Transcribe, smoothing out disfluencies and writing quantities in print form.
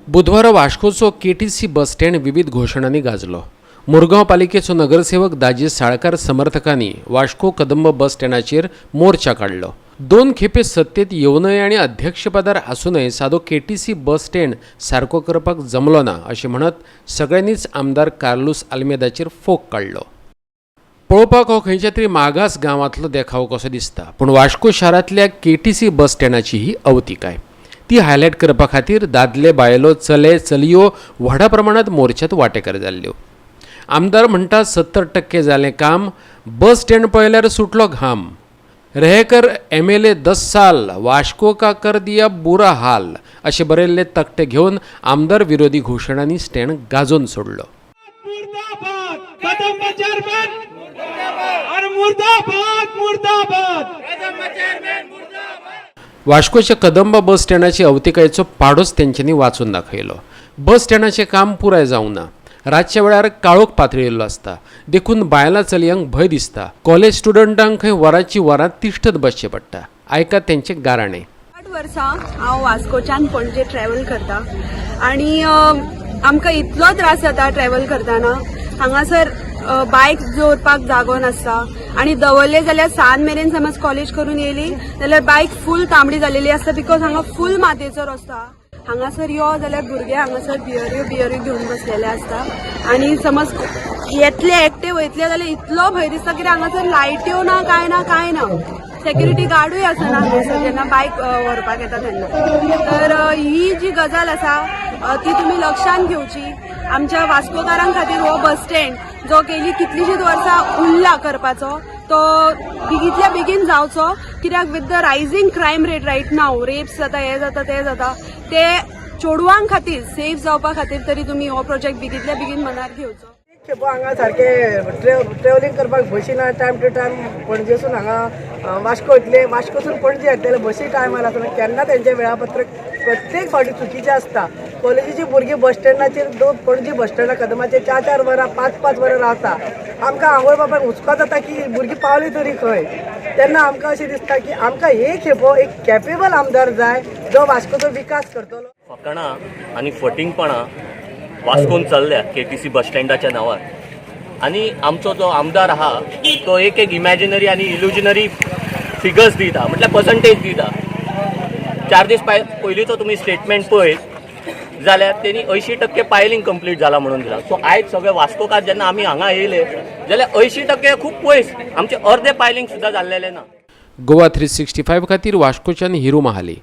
बुधवारा वास्कोचो KTC bus stand विविध घोशणांनी गाजलो. मुरगांव पालिकेचो नगरसेवक दाजी साळकार समर्थकांनी वास्को कदंब बस स्टँडाचेर मोर्चा काडलो. दोन खेपे सत्तेत येवनय आनी अध्यक्षपदार आसूनय सादो केटीसी बस स्टँड सारको करपाक जमलो ना अशें म्हणत सगळ्यांनीच आमदार कार्लूस आल्मेदाचेर फोग काडलो. पळोवपाक हो खंयच्या तरी मागास गांवांतलो देखाव कसो दिसता, पूण वास्को शारांतल्या केटीसी बस स्टँडाची ही अवतिकाय. ती हायलायट करपा खातीर दादले, बायलो, चले, चलयो व्हडा प्रमाणात मोर्चात वांटेकार जाल्ल्यो. आमदार म्हणटा, 70% जालें काम, बस स्टँड पळयल्यार सुटलो घाम. "रहकर एमएलए 10 साल, वास्को का कर दिया बुरा हाल" असे बरयल्ले तकटे घेवन आमदार विरोधी घोशणांनी स्टँड गाजोवन सोडलो. मुर्दाबाद कदंब चेअरमॅन! अरे मुर्दाबाद, मुर्दाबाद! वास्कोच्या कदंबा बस स्टँडाची अवतिकायेचो पाडोच तेंच्यांनी वाचून दाखयलो. बस स्टँडाचें काम पुराय जावंक ना. रातच्या वेळार काळोख पातळिल्लो आसता, देखून बायलां चलयांक भंय दिसता. कॉलेज स्टुडंटांक खंय वरांची वरां तिश्ठत बसचें पडटा. आयकात तेंचें गाराणें. 8 वर्सां हांव वास्कोच्यान पणजे ट्रॅव्हल करता आनी आमकां इतलो त्रास जाता ट्रॅव्हल करतना. हांगासर बायक दवरपाक जागो नासता आनी दवरले जाल्यार सांज मेरेन, समज कॉलेज करून येयली जाल्यार बायक फूल तांबडी जालेली आसता, because हांगा फूल मातयेचो रस्तो आहा. हांगासर यो जाल्यार भुरगे हांगासर बियऱ्यो बियऱ्यो घेवन बसलेले आसता आनी समज येतले, एकटे वयतले जाल्यार इतलो भंय दिसता, कित्याक हांगासर लायट्यो ना, कांय ना, कांय ना. सेक्युरिटी गार्डूय आसना हांगासर जेन्ना बायक व्हरपाक येता तेन्ना. तर ही जी गजाल आसा ती तुमी लक्षात घेवची. आमच्या वास्कोकारां खातीर हो बस स्टँड जो गेली कितलीशींच वर्सां उरला करपाचो, तो बेगींतल्या बेगीन जावचो, कित्याक with the rising crime rate right now, rapes जाता, हे जाता, ते जाता, ते चेडवां खातीर सेफ जावपा खातीर तरी तुमी हो प्रोजेक्ट बेगींतल्या बेगीन मनार घेवचो. खेपो हांगा सारकें ट्रॅवलिंग करपाक बशी ना टायम टू टायम. पणजेसून हांगा वास्को येतले, वास्कोसून पणजे येतले, बशी टायमार आसना केन्ना. तेंचें वेळापत्रक प्रत्येक फावटी चुकीचें आसता. कॉलेजीची भुरगीं बस स्टँडाचेर, दोन पणजी बस स्टँडा कदमाचेर चार चार वरां, पांच पांच वरां रावता. आमकां आवय बापायक हुस्को जाता की भुरगीं पावलीं तरी खंय. तेन्ना आमकां अशें दिसता की आमकां हे खेपो एक कॅपेबल आमदार जाय जो वास्कोचो विकास करतलो. फकाणां आनी फटींगपणां वास्कोन चल्ल्या केटीसी बस स्टँडाच्या नांवार आनी आमचो जो आमदार आहा तो एक एक इमॅजिनरी आनी इल्युजनरी फिगर्स दिता, म्हटल्यार पर्संटेज दिता. 4 दीस पयलींचो तुमी स्टेटमेंट पळयत जाल्यार तेणी 80% पायलिंग कंप्लीट जाला म्हणून दिला. सो आयज सगळे वास्कोकार जेन्ना आमी हांगा येयले जाल्यार 80% खूब पयस, आमचे अर्दे पायलिंग सुद्दां जाल्लेलें ना. गोवा 365 खातीर वास्कोच्यान हिरू महाली.